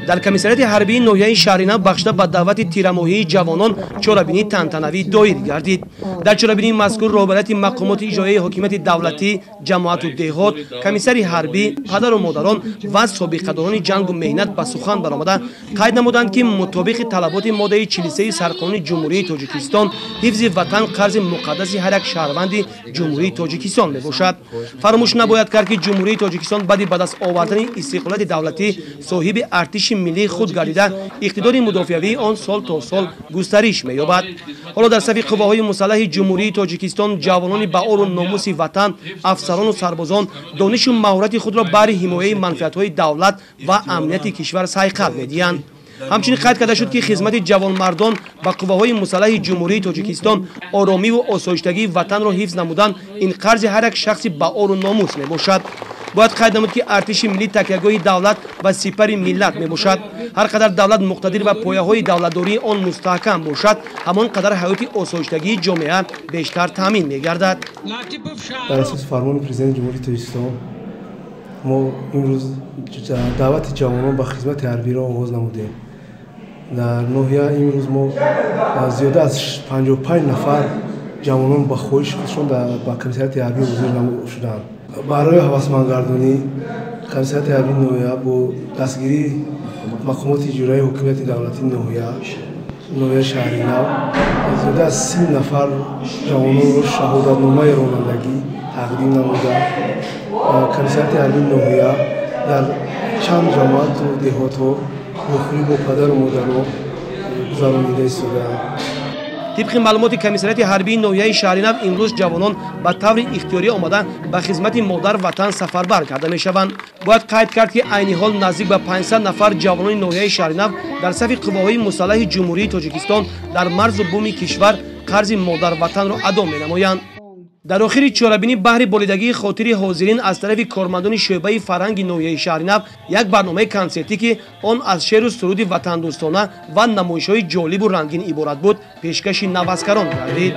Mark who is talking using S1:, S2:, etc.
S1: Дар комиссариати ҳарбии ноҳияи Шаҳринав бахшида ба даъвати тирамоҳии ҷавонон чорабинии тантанавӣ доир гардид. Дар чорабинии мазкур роҳбарияти мақомоти иҷроияи ҳокимияти давлатӣ, ҷамоату деҳот, комиссари ҳарбӣ, падару модарон ва собиқадорони ҷангу меҳнат ба сухан баромада қайд намуданд, ки мутобиқи талаботи моддаи 43 Сарқонуни Ҷумҳурии Тоҷикистон ҳифзи ватан қарзи муқаддаси ҳар як шаҳрванди Ҷумҳурии Тоҷикистон мебошад. Фаромӯш набояд кард, ки Ҷумҳурии Тоҷикистон баъди ба даст овардани истиқлолияти давлатӣ соҳиби артиши миллии худ гардида, иқтидори мудофиавии он сол то сол густариш меёбад. Ҳоло дар сафи қувваҳои мусаллаҳи Ҷумҳурии Тоҷикистон ҷавонони баору номуси ватан, афсарону сарбозон донишу маҳорати худро баҳри ҳимояи манфиатҳои давлат ва амнияти кишвар сайқал медиҳанд. Ҳамчунин қайд карда шуд, ки хизмати ҷавонмардон ба қувваҳои мусаллаҳи Ҷумҳурии Тоҷикистон, оромиву осоиштагии ватанро ҳифз намудан ин қарзи ҳар як шахси баору номус мебошад. Бояд қайд намуд, ки артиши миллӣ такягоҳи давлат ва сипари миллат мебошад. Ҳар қадар давлат муқтадир ва пояҳои давлатдории он мустаҳкам бошад, ҳамон қадар ҳаёти осоиштагии ҷомеа бештар таъмин мегардад.
S2: Дар асоси фармони Президенти Ҷумҳурии Тоҷикистон мо имрӯз даъвати ҷавонон ба хизмати ҳарбиро оғоз намудем. Дар ноҳия имрӯз мо зиёда аз 55 нафар ҷавонон ба хоҳиши худшон ба комиссариати ҳарбӣ ҳозир шуданд. Барои ҳавасмандгардонӣ комиссариати ҳарбии ноҳия бо дастгирии мақомоти иҷроияи ҳокимияти давлатии ноҳияи Шаҳринав зиёда аз 30 нафар ҷавононро шаҳодатномаи ронандагӣ тақдим намуда. Комиссариати ҳарбии ноҳия дар чанд ҷамоату деҳотҳо вохӯрӣ бо падару модарон гузаронида истодаанд.
S1: Тибқи маълумоти комиссариати ҳарбии ноҳияи Шаҳринав имрӯз ҷавонон ба таври ихтиёрӣ омада ба хизмати модар ватан сафарбар карда мешаванд. Бояд қайд кард, ки айни ҳол наздик ба 500 нафар ҷавонони ноҳияи Шаҳринав дар сафи қувваҳои мусаллаҳи Ҷумҳурии Тоҷикистон дар марзу буми кишвар қарзи модар ватанро адо менамоянд. Дар охири чорабинӣ баҳри болидагии хотири ҳозирин аз тарафи кормандони шӯъбаи фарҳанги ноҳияи Шаҳринав як барномаи консертӣ, ки он аз шеъру суруди ватандӯстона ва намоишҳои ҷолибу рангин иборат буд, пешкаши наваскарон гардид.